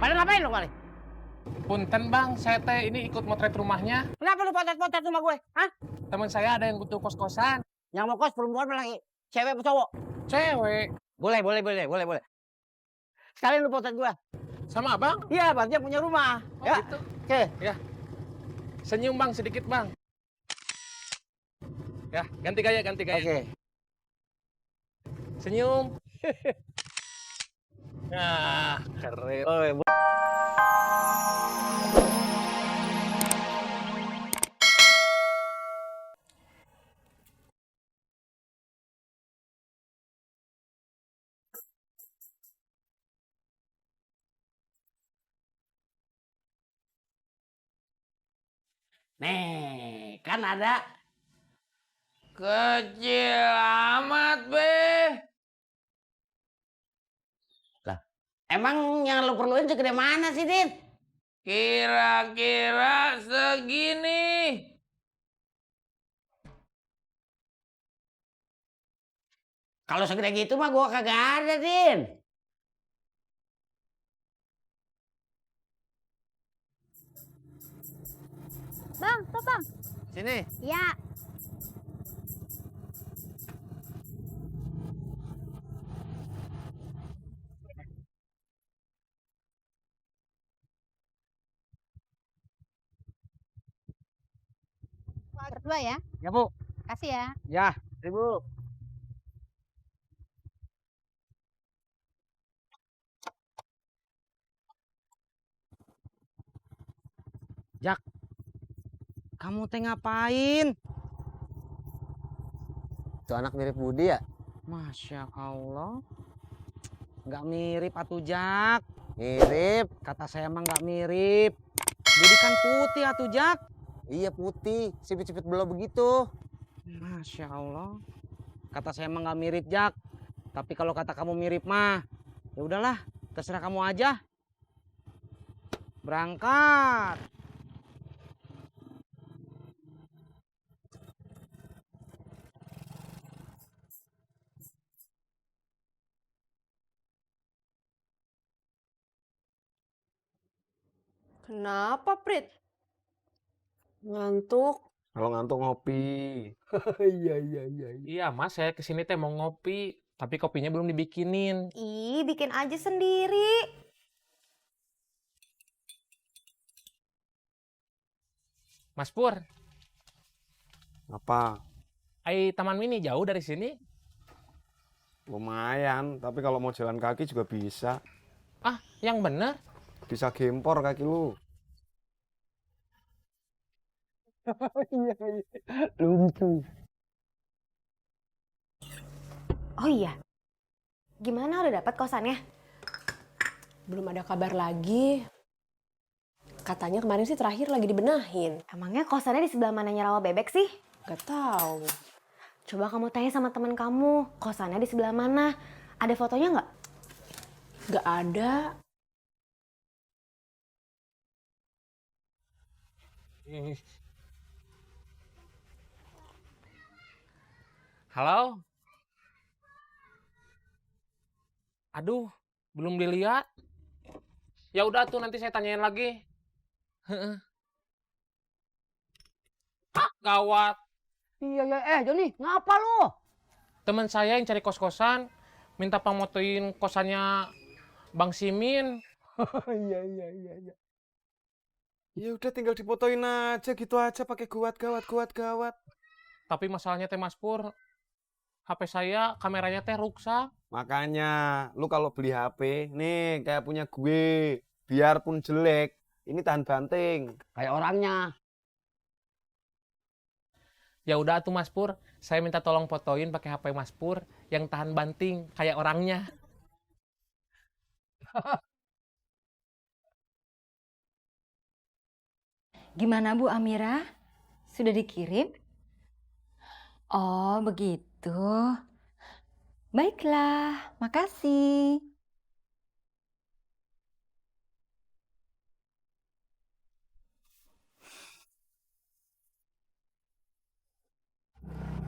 Pada ngapain lu kali? Punten bang, saya teh ini ikut motret rumahnya. Kenapa lu potret-potret rumah gue? Hah? Teman saya ada yang butuh kos-kosan. Yang mau kos perempuan apa lagi? Cewek apa cowok? Cewek. Boleh. Sekalian lu potret gue. Sama abang? Iya, Bagja punya rumah. Oh, Ya. gitu. Oke. Ya. Senyum bang, sedikit bang. Ya, ganti gaya. Oke. Senyum. Nah, keren. Oh, nih, kan ada. Kecil amat, Be. Emang yang lu perluin segede mana sih, Din? Kira-kira segini. Kalau segede gitu mah gua kagak ada, Din. Bang, tuh bang. Sini. Ya. Berdua ya. Ya, Bu. Kasih ya. Ya, Ibu. Jak, kamu teh ngapain? Itu anak mirip Budi ya? Masya Allah. Nggak mirip atuh Jak. Mirip. Kata saya emang nggak mirip. Budi kan putih atuh Jak. Iya putih, sipit-sipit belah begitu. Masya Allah. Kata saya emang nggak mirip Jak. Tapi kalau kata kamu mirip mah, ya udahlah, terserah kamu aja. Berangkat. Kenapa, Prit? Ngantuk? Kalau ngantuk ngopi. Iya. Iya mas, saya kesini teh mau ngopi. Tapi kopinya belum dibikinin. Ih, bikin aja sendiri. Mas Pur, Apa? Taman Mini jauh dari sini? Lumayan, tapi kalau mau jalan kaki juga bisa. Ah, yang bener. Bisa gempor kaki lu. Iya. Lucu. Oh iya. Gimana udah dapat kosannya? Belum ada kabar lagi. Katanya kemarin sih terakhir lagi dibenahin. Emangnya kosannya di sebelah mananya rawa bebek sih? Gak tahu. Coba kamu tanya sama teman kamu, kosannya di sebelah mana? Ada fotonya nggak? Gak ada. Halo? Aduh, belum dilihat. Ya udah tuh nanti saya tanyain lagi. Heeh. Ah, gawat. Iya, Joni, ngapa lu? Teman saya yang cari kos-kosan minta pamotoin kosannya Bang Simin. Iya. Ya udah tinggal dipotoin aja gitu aja pakai gawat. Tapi masalahnya teh Mas Pur, HP saya kameranya teh rusak. Makanya lu kalau beli HP nih kayak punya gue, biarpun jelek, ini tahan banting. Kayak orangnya. Ya udah tuh Mas Pur, saya minta tolong fotoin pakai HP Mas Pur yang tahan banting kayak orangnya. Gimana Bu Amira? Sudah dikirim? Oh, begitu. Baiklah, makasih.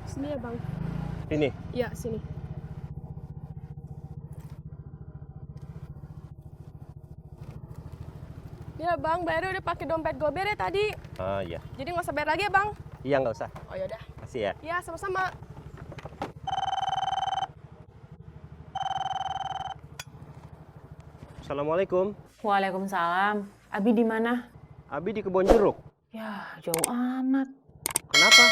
Sini ya, Bang. Ini. Ya, sini. Ya bang, bayarnya udah pakai dompet gober ya tadi. Oh iya. Jadi nggak usah bayar lagi ya bang? Iya nggak usah. Oh yaudah. Kasih ya. Ya sama-sama. Assalamualaikum. Waalaikumsalam. Abi di mana? Abi di kebun jeruk. Ya, jauh amat. Kenapa?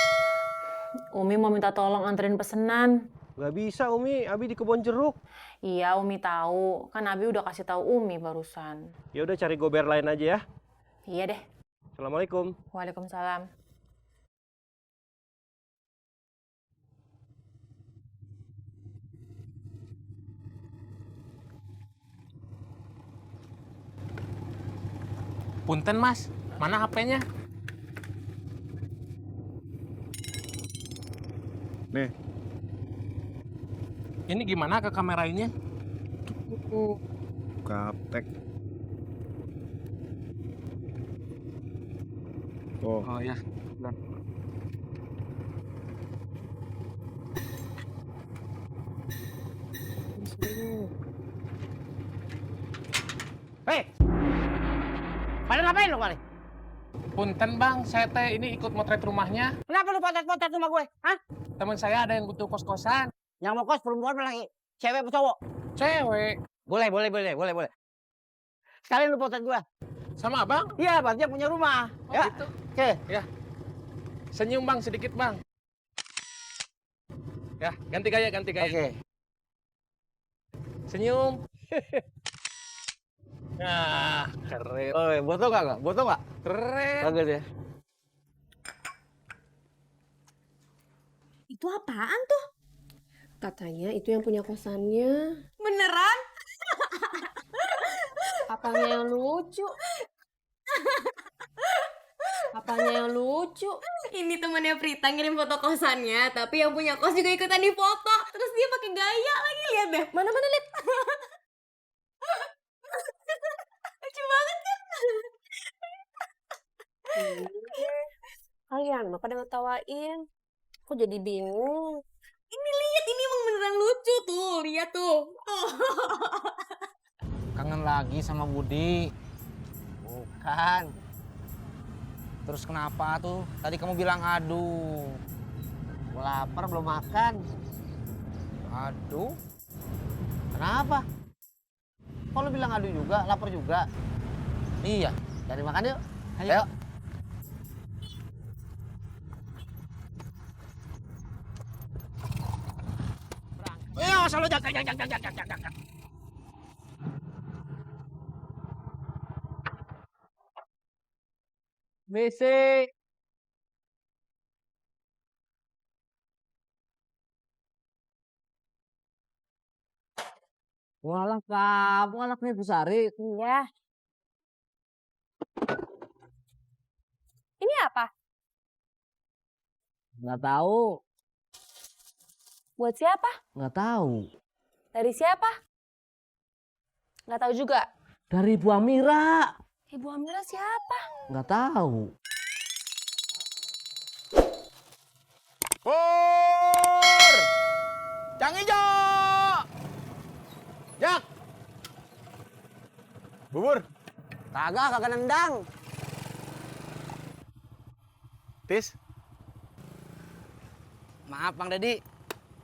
Umi mau minta tolong anterin pesenan. Nggak bisa Umi, Abi di kebun jeruk. Iya, Umi tahu. Kan Abi udah kasih tahu Umi barusan. Ya udah cari gober lain aja ya. Iya deh. Assalamualaikum. Waalaikumsalam. Punten mas, mana HP-nya? Nih. Ini gimana ke kamera ini? Gaptek. Oh, Oh ya. Hei! Pada ngapain lu kali? Punten bang, saya teh ini ikut motret rumahnya. Kenapa lu potret-potret rumah gue? Hah? Teman saya ada yang butuh kos-kosan. Yang mau kos perempuan apa lagi? Cewek apa cowok? Cewek. Boleh. Sekalian lu potret gue. Sama abang? Iya, berarti punya rumah. Oh, Ya. gitu. Oke. Senyum bang, sedikit bang. Ya, ganti gaya. Oke. Senyum. Nah, keren. Oh, foto nggak? Foto nggak? Keren. Bagus ya. Itu apaan tuh? Katanya itu yang punya kosannya. Beneran? Apanya yang lucu? Apanya yang lucu? Ini temannya Prita ngirim foto kosannya, tapi yang punya kos juga ikutan di foto. Terus dia pakai gaya lagi, lihat deh. Mana lihat. Lucu banget kan? Kalian mah pada ngetawain. Kok jadi bingung? Ini lihat, ini emang beneran lucu tuh. Lihat tuh. Oh. Kangen lagi sama Budi. Bukan. Terus kenapa tuh? Tadi kamu bilang aduh. Gue lapar belum makan. Aduh. Kenapa? Kok lu bilang aduh juga? Lapar juga? Iya. Cari makan yuk. Ayo. Ayo, selalu jangan. WC. Walah kamu anaknya Busari. Iya. Ini apa? Nggak tahu. Buat siapa? Nggak tahu. Dari siapa? Nggak tahu juga. Dari Bu Amira. Ibu Amira siapa? Nggak tahu. Pur! Cang Ijo! Jak! Bubur, Kagak nendang. Tis. Maaf Bang Dedi.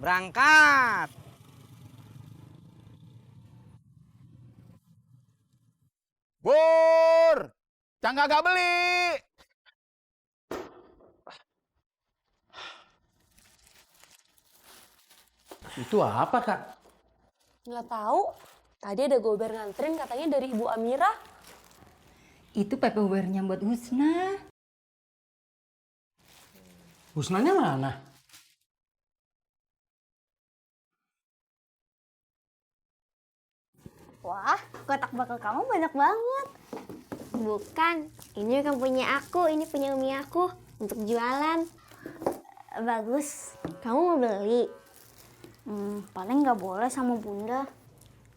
Berangkat. Bur! Cang kagak beli. Itu apa, Kak? Nggak tahu. Tadi ada gober nganterin katanya dari Ibu Amira. Itu paperware-nya buat Husna. Husnanya mana? Wah, kotak bakal kamu banyak banget. Bukan, ini bukan punya aku, ini punya umi aku untuk jualan. Bagus, kamu mau beli? Paling nggak boleh sama bunda.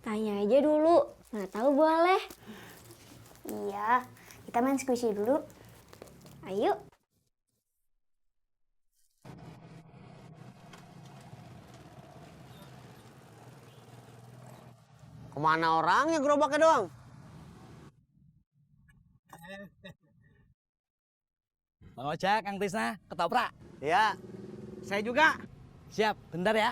Tanya aja dulu, nggak tahu boleh. Iya, kita main squishy dulu. Ayo. Kemana orangnya gerobaknya doang? Bang Ojek, Kang Tisna, ketoprak. Iya. Saya juga. Siap, bentar ya.